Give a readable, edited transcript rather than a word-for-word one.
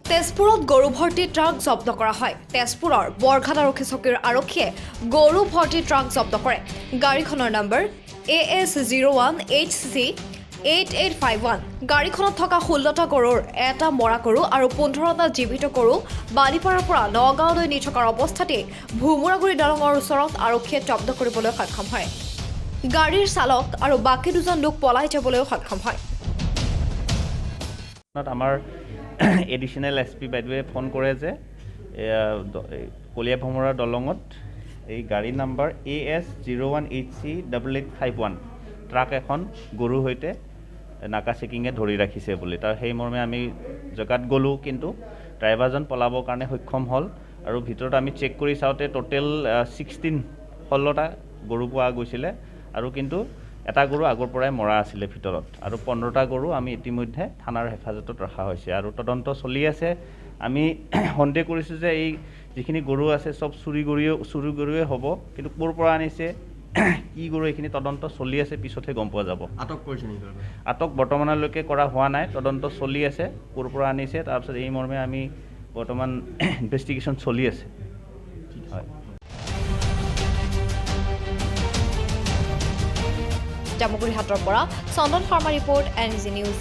তেজপুৰত গৰু ভৰ্তি ট্ৰাক জব্দ কৰা হয়। তেজপুৰৰ বৰঘাট আৰক্ষী চকীৰ আৰক্ষীয়ে গৰু ভৰ্তি ট্ৰাক জব্দ কৰে। গাড়ীখনৰ নম্বৰ AS 01 HC 8851। গাড়ীখনত থকা 16টা গৰুৰ এটা মৰা গৰু আৰু 15টা জীৱিত গৰু বালিপাৰাৰ পৰা নগাঁৱলৈ নি থকাৰ অৱস্থাতেই ভোমোৰাগুৰি দলঙৰ ওচৰত আৰক্ষীয়ে জব্দ কৰিবলৈ সক্ষম হয়। গাড়ীৰ চালক আৰু বাকী দুজন লোক পলাই যাবলৈও সক্ষম হয়। আমাৰ এডিশ্যনেল এছ পি বাইদেৱে ফোন কৰে যে এয়া কলীয়াভোমোৰা দলঙত এই গাড়ী number AS 01 HC 8851 truck এখন গৰুৰ সৈতে নাকা চেকিঙে ধৰি ৰাখিছে বুলি। তাৰ সেই মৰ্মে আমি জেগাত গ'লোঁ, কিন্তু ড্ৰাইভাৰজন পলাবৰ কাৰণে সক্ষম হ'ল আৰু ভিতৰত আমি চেক কৰি চাওঁতে ট'টেল 16, 16টা গৰু পোৱা গৈছিলে আৰু কিন্তু এটা গৰু আগৰ পৰাই মৰা আছিলে ভিতৰত আৰু 15টা গৰু আমি ইতিমধ্যে থানাৰ হেফাজতত ৰখা হৈছে আৰু তদন্ত চলি আছে। আমি সন্দেহ কৰিছোঁ যে এই যিখিনি গৰু আছে, চব চুৰি গৰুৱে হ'ব, কিন্তু ক'ৰ পৰা আনিছে, কি গৰু, এইখিনি তদন্ত চলি আছে, পিছতহে গম পোৱা যাব। আটক কৰিছে নেকি কাৰোবাক? আটক বৰ্তমানলৈকে কৰা হোৱা নাই। তদন্ত চলি আছে, ক'ৰ পৰা আনিছে। তাৰপিছত এই মৰ্মে আমি বৰ্তমান ইনভেষ্টিগেশ্যন চলি আছে, হয়। জামুগুৰিহাটৰ পৰা চন্দন Sharma report, N G news.